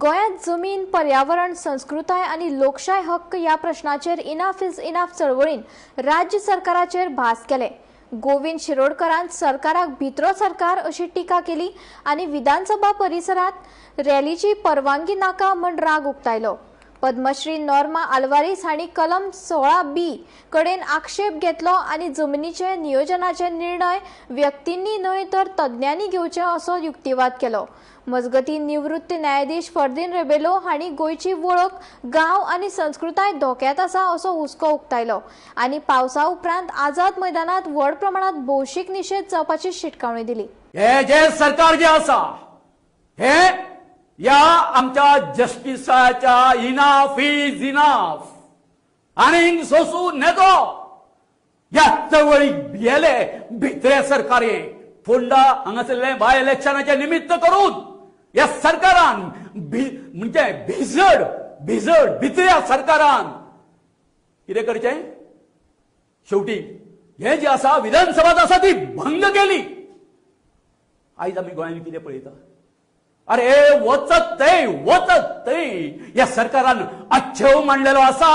गोंयांत जमीन, पर्यावरण, संस्कृताय आनी लोकशाय हक्क ह्या प्रश्नाचेर इनाफ is enough चळवळीन राज्य सरकाराचेर भास केले. गोविंद शिरोडकरान सरकाराक भित्रो सरकार अशी टिका केली आनी विधानसभा परिसरात रॅलीची परवानगी नाका म्हण राग उक्तायलो. पद्मश्री नॉर्मा आल्वारीस हांणी कलम 16B कडेन आक्षेप घेतलो आनी जमनीचे नियोजनाचे निर्णय व्यक्तींनी न्हय तर तज्ञांनी घेवचे असो युक्तिवाद केलो. मजगतीं निवृत्त न्यायाधीश फर्दीन रेबेलो हांणी गोंयची वळख, गांव आनी संस्कृताय धोक्यात आसा असो हुस्को उक्तायलो आनी पावसा उपरांत आझाद मैदानात व्हड प्रमाणात भौशीक निशेध जावपाची शिटकावणी दिली. हे जे सरकार जे आसा हे या आमच्या जस्टिसाच्या इनाफ is enough आनीक सोसूं नेतो. ह्या चळवळीक भियेले भितरे सरकार. फोंडा हांगासरले बाय इलेक्शनाचे निमित्त करून ह्या सरकारान म्हणजे भिजड भिजड भितऱ्या सरकारान कितें करचें? शेवटी हे जे आसा विधानसभा आसा ती भंग केली. आयज आमी गोंयांत कितें पळयता? अरे वचत थंय, वचत थंय ह्या सरकारान अच्छेव मांडलेलो आसा.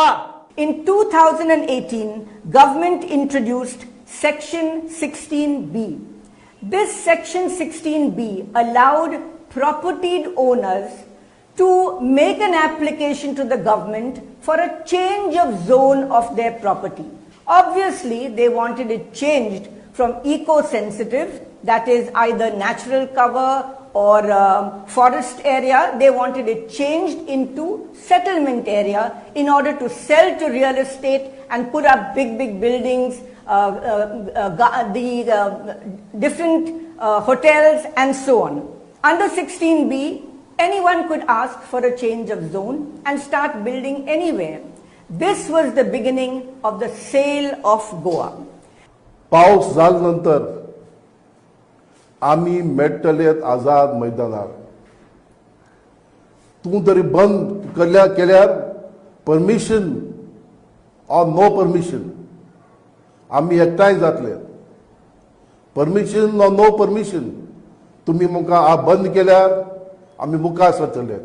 In 2018, government introduced Section 16B. This Section 16B allowed property owners to make an application to the government for a change of zone of their property. Obviously, they wanted it changed from eco-sensitive, that is either natural cover or forest area. They wanted it changed into settlement area in order to sell to real estate and put up big, big buildings, the different hotels and so on. Under 16B, anyone could ask for a change of zone and start building anywhere. This was the beginning of the sale of Goa. पावस जाले नंतर आमी मेळटले आझाद मैदानार. तूं तरी बंद केल्यार परमिशन ऑर नो परमिशन आमी एकठांय जातले. परमिशन ऑर नो परमिशन तुमी मुखार बंद केल्यार आमी मुखार सरतले.